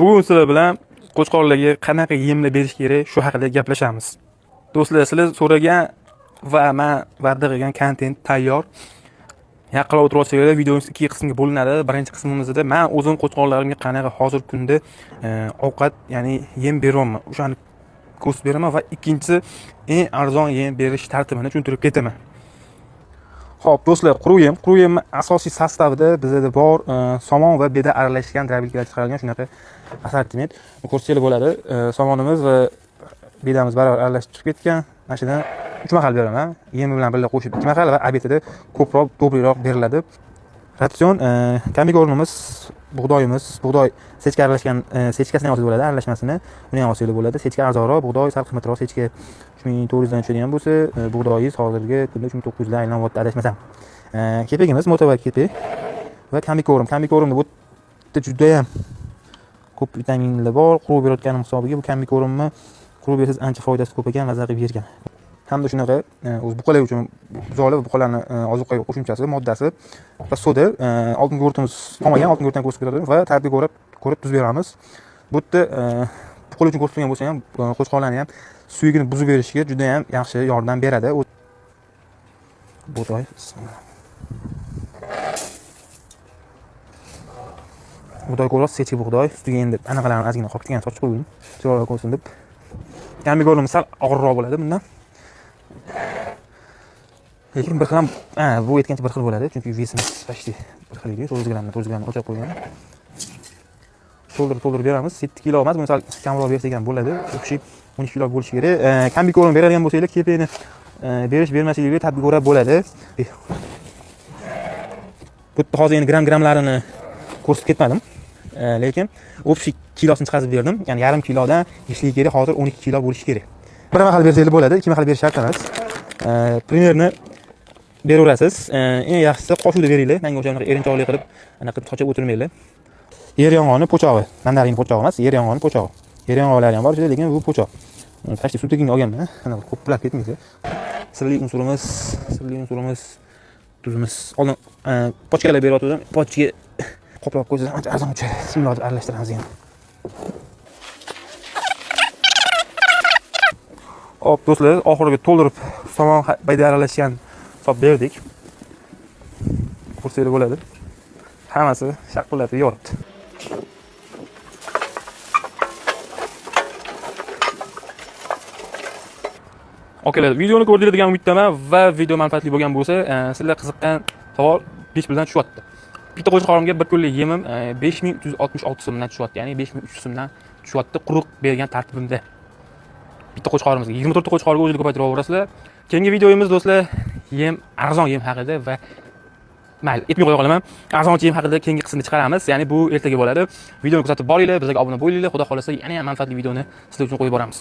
Bugun sizlar bilan qo'chqorlarga qanaqa yemlar berish kerak, shu haqida gaplashamiz. Do'stlar, sizlar so'ragan va men va'da qilgan kontent tayyor. Yaqinroq o'tirib, videomiz ikki qismga bo'linadi. Birinchi qismimizda men o'zim qo'chqorlarimga qanaqa hozirgi kunda ovqat, ya'ni yem beryapman, o'shani ko'rsatib beraman va ikkinchisi eng arzon yem berish tartibini tushuntirib ketaman. Xo'p, do'stlar, quruq yem. Quruq yemni asosiy состав ida bizda bor somon va beda aralashgan дробилка lar chiqarilgan shunaqa assortiment. Ko'rsanglar bo'ladi. Somonimiz va bedamiz barobar aralashib chiqib ketgan. Mana shundan 3 mahal beraman. Yemi bilan birga qo'shib 2 mahal va обед ida ko'proq, добрый roq beriladi. Ratsion kombikormimiz, bug'doyimiz, bug'doy сечка aralashgan, сечка sini ham olsangiz bo'ladi, aralashmasini, uni ham olsanglar bo'ladi. Сечка arzonroq, bug'doy sal qimmatroq. Сечка 3400 dan tushadigan bo'lsa, bug'doyingiz hozirgi kunda 3900 dan aylanyapti, adashmasam. Kepagimiz mo'tabar kepak va kombikorm. Kombikormda bu yerda judayam ko'p vitaminlar bor. Quruq berayotganim hisobiga bu kombikormni quruq bersangiz ancha foydasi ko'p ekan, maza qilib yergan. Hamda shunaqa o'zi buqalar uchun, buzoqlar va buqalarni ozuqaviy qo'shimchasi, moddasi va soda, oltin gugurtimiz qolmagan, oltin gugurtdan ko'rsatib beradi va ta'bga ko'rib tuz beramiz. Bu yerda buqalar uchun ko'rsatilgan bo'lsa ham, qo'chqorlarni ham suyagini buzib berishga juda ham yaxshi yordam beradi. Bug'doy. Bismillah. Bug'doy ko'ryapsiz, сечка bug'doy. Ustiga endi anaqalarni ozgina qolib ketgan, sochib qo'ydim. Chiroyli ko'rsin deb. Kombikorm sal og'irroq bo'ladi bundan. Lekin bir xil ham, ha, bu aytgancha bir xil bo'ladi, chunki вес imiz почти bir xil edi. 900 grammdan 900 grammdan o'lchab qo'ygan. To'ldirib to'ldirib beramiz. 7 kilo emas, buni sal kamroq bersak ham bo'ladi. Общий 12 kilo bo'lishi kerak. Kombikorm beradigan bo'lsanglar, kepakni berish bermasligiga ta'bga ko'ra bo'ladi. Bu yerda hozir endi gram gramlarini ko'rsatib ketmadim. Lekin общий kilosini chiqarib berdim. Ya'ni yarim kilodan yeyishligi kerak, hozir 12 kilo bo'lishi kerak. Bir mahal bersanglar bo'ladi, ikki mahal berish shart emas. Примерно beraverasiz. Eng yaxshisi qoshiqda beringlar. Menga o'sha erinchoqlik qilib, anaqa qilib sochib o'tirmanglar. Yer yong'og'ini po'chog'i. Mandarin po'chog'i emas, yer yong'og'ini po'chog'i. Yer yong'oqlari ham bor ichida, lekin bu po'choq. Почти suvtekinga olganman. Ana ko'plab ketmaydi. Sirli unsurimiz tuzimiz. Oldin пачка lar beryotgandim. Пачка qoplab qo'ysangiz ancha arzon tushadi. Bismillah deb aralashtiramiz endi. Hop, do'stlar, oxiriga to'ldirib somon bayda aralashgan hisob berdik. Ko'rsanglar bo'ladi. Hammasi shaqillatib yeyapti. Okalar, videoni ko'rdinglar degan umiddaman va video manfaatli bo'lgan bo'lsa, sizlar qiziqqan savol 5 puldan tushyapti. Bitta qo'chqorimga bir kunlik yemim 5366 so'mdan tushyapti, ya'ni 5300 so'mdan tushyapti quruq bergan tartibimda. Bitta qo'chqorimizga 24 ta qo'chqorga o'zinglar ko'paytiraverasizlar. Keyingi videomiz, do'stlar, yem, arzon yem haqida va mayli, aytmay qo'ya qolaman. Arzon yem haqida keyingi qismni chiqaramiz. Ya'ni bu ertaga bo'ladi. Videoni kuzatib boringlar, bizga obuna bo'linglar. Xudo xolasa yana ham manfaatli videoni sizlar uchun qo'yib boramiz.